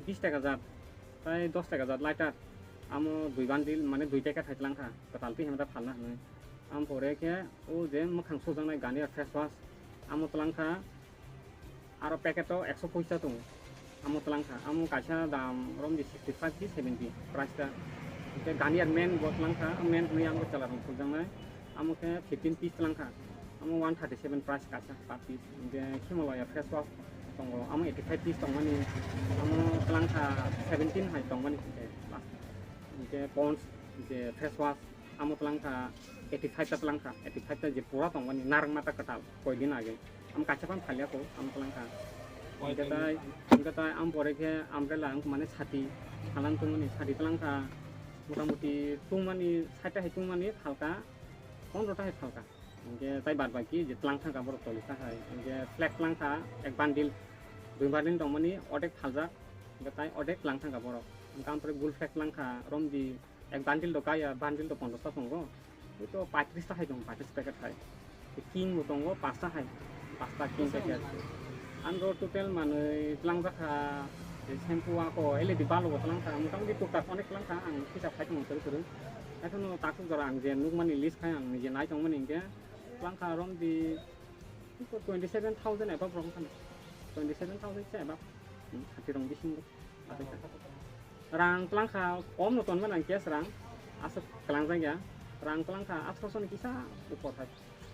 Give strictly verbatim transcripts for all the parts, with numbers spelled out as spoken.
Bis taka jat, tai dos taka jat lighter. Amo dui bundle, mane dui packet hai tlang kha, kwtal twi hemda phalna hwnwi. Am pore khe o je mwkhang sujaknai Garnier face wash, amo tlang kha, aro packet o ekso poisa tongo, amo tlang kha, amo kaisa dam romdi sixty five ki seventy price ta. Hwnkhe Garnier men bo tlang kha, men hwnwi amo chwla rok sujaknai, amo khe fifteen piece tlang kha, amo one thirty seven price kaisa per piece. Hwnkhe Himalaya face wash tongo, amo eighty five piece tongmani, amo tlang kha seventeen hai tongmani hwnkhe last. Hwnkhe Pond's je face wash, amo tlang kha eighty five ta tlang kha, eighty five ta je pura tongmani narwkma ta kwtal koi din age. Amo kaisa phano phalya kho, amo tlang kha. Hwnkhe tai, hwnkhe tai amo pore khe umbrella, wngkha mane sati, phalang tongmani sati tlang kha, motamuti tongmani sait ta hai tongmani phalka, pondro ta hai phalka. Hwnkhe tai bad baki je tlang thangkha borok chollish ta hai. Hwnkhe flag tlang kha ek bundle, dui bundle tongmani odek phaljak, hwnkhe tai odek tlang thangkha borok. Hwnkhe ampore gul flag tlang kha romdi ek bundle do kaya, bundle do pondros ta tongo. Hoi to paitris ta hai tongo, paitris packet hai. King bo tongo, pasta hai, pasta king packet. Ang do total manwi tlang jakha, je shampoo ako, L E D bulb bo tlang kha, motamuti tuktak onek tlang kha, ang hisab khai tongo kwrwi kwrwi. Haikhe no takhuk jora ang je nukmani list khai ang nije nai tongmani hwnkhe, tlang kha romdi twenty seven thousand above rok wngkha na, twenty seven thousand se above, hmm, khati rong bisingo. Rang tlang kha, kom no tonmani ang cash rang, aswk kwlangjak ya. Rang tlang kha athroso ni kisa upor hai,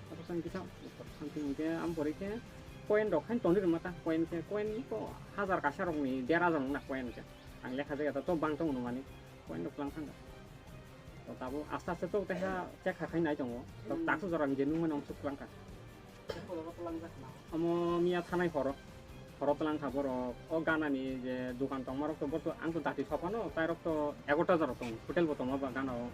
athroso ni kisa upor something. Hwnkhe amo pore khe coin rok haino tonwi rwma ta, coin khe, coin ko hajar kaisa rokni der hajar wngna coin khe. Ang lekha jagata to bang tong nungmani, coin rok tlang thangkha. To tabuk aste aste to teha check kha khai nai tongo. To takhuk jora je nungmani omsuk tlang kha. Omo miya thanai horo, horo tlang kha borok. O ganani je dukan tongma rok to borok to, ang to dati sopano, tai rok to egarota jorok tongo, hotel bo tongo ba gana o.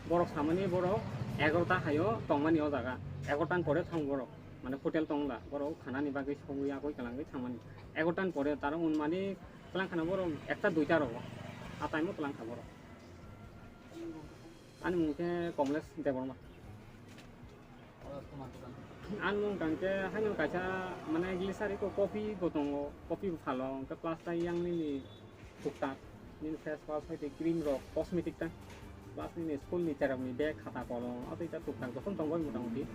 Borok samani borok egarota haio tongmani o jaga, egarota ni pore thang borok, mane hotel tongla, borok khanani bagwi sogwi agoi kwlangwi thangmani. Egarota ni pore taro unmani tlang khana borok ekta duita rogo, a time o tlang kha borok. Ani mung khe Komlesh Debbarma. Ani mung kang khe haino kaisa, mane, glisari ko coffee bo tongo, coffee bo phalo, hwnkhe plus tai yang nini tuktak, nini face wash hai tei cream rok, cosmetic ta, plus nini school ni cherok ni bag, khata, kolom, a tei ta tuktak jokhon tongo motamuti.